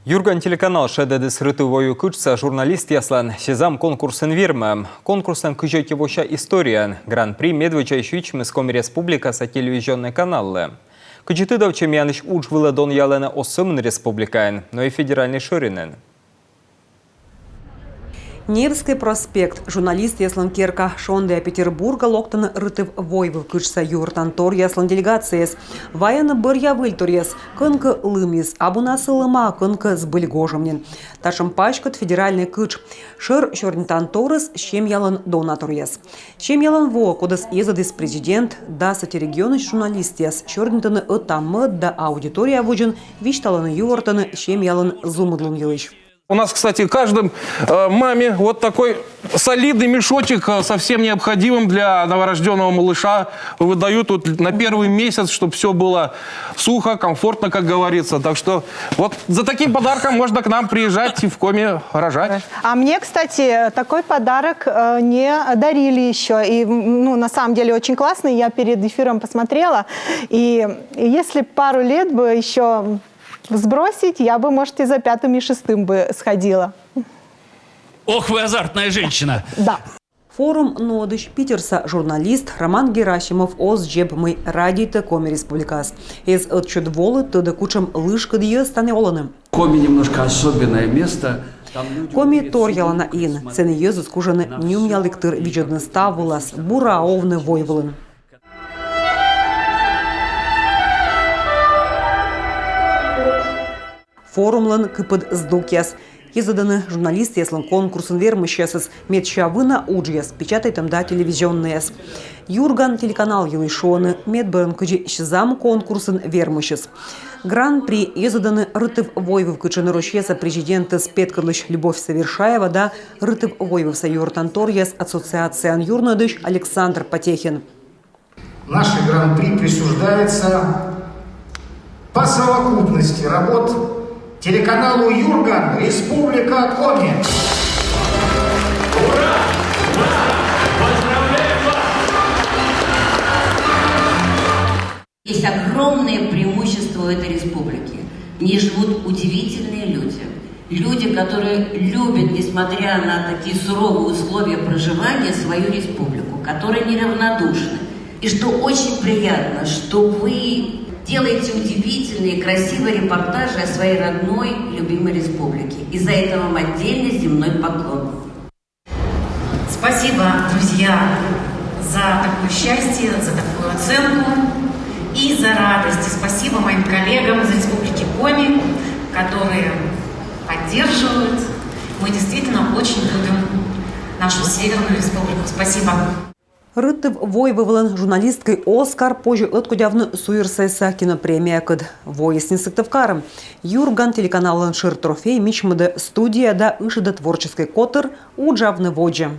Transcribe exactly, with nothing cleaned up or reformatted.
«Юрган» телеканал шедӧдіс «Рытыв-войвыв кытшса» журналистъяслӧн сизам конкурсын вермӧм. Конкурслӧн кызь ӧти вося историяын. Гран-при медводдзаысь вичмис Коми Республикаса телевизионнӧй каналлы. Кыдзи тыдовтчӧ, миянысь удж вылӧ донъялӧны оз сӧмын республикаын, но и федеральнӧй шӧринын. Невский проспект, журналистъяслӧн керка. Шондіа Петербурга локтӧны «Рытыв-войвыв кытшса» юӧртанторъяслӧн делегацияяс. Вайӧны бӧръя выльторъяс. Кӧнкӧ лымйыс абу на сӧлӧма, кӧнкӧ збыль гожӧм нин. Татшӧм паськыд федеральнӧй кытш. Шӧр сёрнитанторыс — семьялӧн донаторъяс. Семьялӧн воӧ, кодӧс йӧзӧдіс президент, дас ӧти регионысь журналистъяс сёрнитӧны ӧта-мӧд да аудитория водзын висьталӧны-юӧртӧны семьялӧн зумыдлун йылысь. У нас, кстати, каждым э, маме вот такой солидный мешочек э, со всем необходимым для новорожденного малыша выдают вот на первый месяц, чтобы все было сухо, комфортно, как говорится. Так что вот за таким подарком можно к нам приезжать и в Коми рожать. А мне, кстати, такой подарок э, не дарили еще. И, м, ну, на самом деле очень классный. Я перед эфиром посмотрела. И если пару лет бы еще сбросить, я бы, может, и за пятым, и шестым бы сходила. Ох, вы азартная женщина. Да. Форум нуӧдысь Питерса журналист Роман Герасимов оз дзеб, мый радейтӧ Коми Республикаыс. Эз ӧтчыд волы, тӧдӧ, кутшӧм лышкыд йӧз тані олӧны. Коми немножко особенное место. Там люди Коми умеют торъялана ин, сэні йӧзыс кужӧны нюмъялігтыр видзӧдны став вылас, бура овны войвылын. Форумлӧн кыпыд здукъяс. Йӧзӧдӧны журналистъяслӧн конкурсын вермысьясӧс, медся вына уджъяс, печатайтӧм да телевизионнӧйяс. «Юрган» телеканал йылысь шуӧны медбӧрын кыдзи сизам конкурсын вермысьыс. Гран-при йӧзӧдӧны «Рытыв-войвыв кытшын» Россияса президентӧс петкӧдлысь Любовь Совершаева да «Рытыв-войвывса юӧртанторъяс» ассоциацияын юрнуӧдысь Александр Потехин. Наше гран-при присуждается по совокупности работ телеканалу «Юрган», Республика Коми. Ура! Ура! Поздравляем вас! Есть огромное преимущество у этой республики. В ней живут удивительные люди. Люди, которые любят, несмотря на такие суровые условия проживания, свою республику, которые неравнодушны. И что очень приятно, что вы делаете удивительные, красивые репортажи о своей родной, любимой республике. И за это вам отдельный земной поклон. Спасибо, друзья, за такое счастье, за такую оценку и за радость. И спасибо моим коллегам из Республики Коми, которые поддерживают. Мы действительно очень любим нашу Северную Республику. Спасибо. «Рытыв-войвывлӧн» журналисткӧй «Оскар» позьӧ ӧткодявны суйӧрсайса кинопремиякӧд. Воис нин Сыктывкарӧ. «Юрган» телеканаллӧн шӧр трофей мичмӧдӧ студия да ышӧдӧ творческӧй котыр уджавны водзӧ.